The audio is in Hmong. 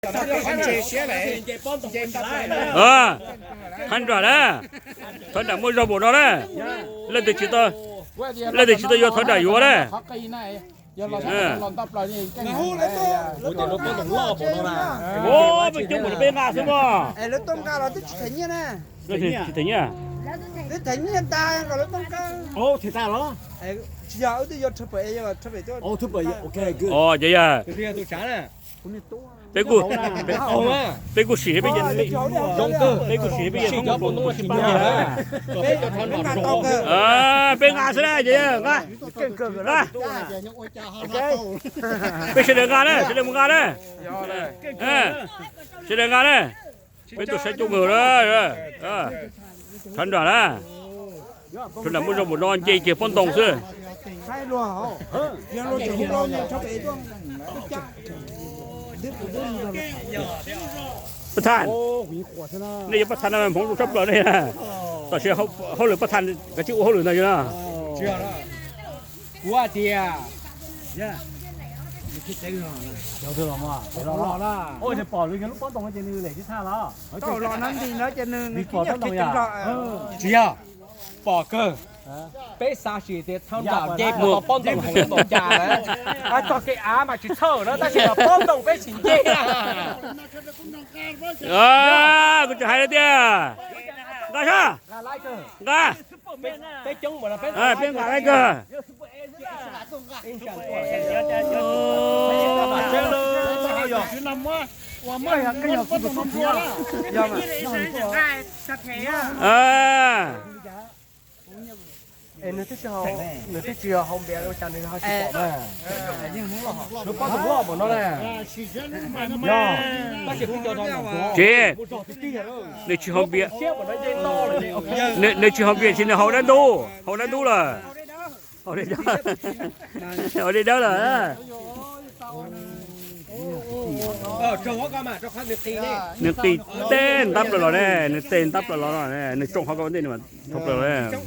Thov nram na, thov nram muaj zog npaum no na. Leej twg tsis tau, leej twg tsis tau yuav thov nram yuav na. Peb coob mus peb nqa xwb mog. Tsis them nyiaj. Tsis yog, wb twb yuav thawj pawm, thawj pawm. Os, ces yog peb kuj, peb kuj sim peb, peb kuj sim peb, peb nqa xwb na, ces nqa, nqa. Peb sawv daws nqa na, sawv daws mus nqa na. Sawv daws nqa na. Peb tuaj saib coob kawg na. Thov nram na. Thov nram muaj zog npaum no nce kiag pob ntoo xwb. Pab thaj, nej yog pab thaj na, hmoov zoo tshaj plaws nej na. Tam sim hauj lwm pab thaj kav tsij ua hauj lwm ntawd yog na. Kuv hais tias, pom lawv yog lub pob ntoo ces nws lem tsis thaj los. Nws pom pob ntoo yog. Tsis yog, pom kawg. Peb xav sim tias thaj nram nce mus tau pob ntoo heev npaum cas na. Txog kev av mas tsis txhawj na, tab sis mas pob ntoo peb tsis nce. Kuv tseem hais tias, nqa sab, nqa, peb nqa lawm kawg. Nws twb tsis, nws twb tsis hau npias ua cas nws ho tsis pom na. Lub pob ntoo loj npaum no na. Yog, tab sis kuv cov rau, tsis, nws tsis hau npias, nws tsis hau npias ces nws hau dab ntub, hau dab ntub lawm. Hau dej dawb lawm. Nws qis teg ntab plaws los ne, nws teg ntab plaws los ne, nws tsoo qhov ko ntej nws mas dhau plaws los.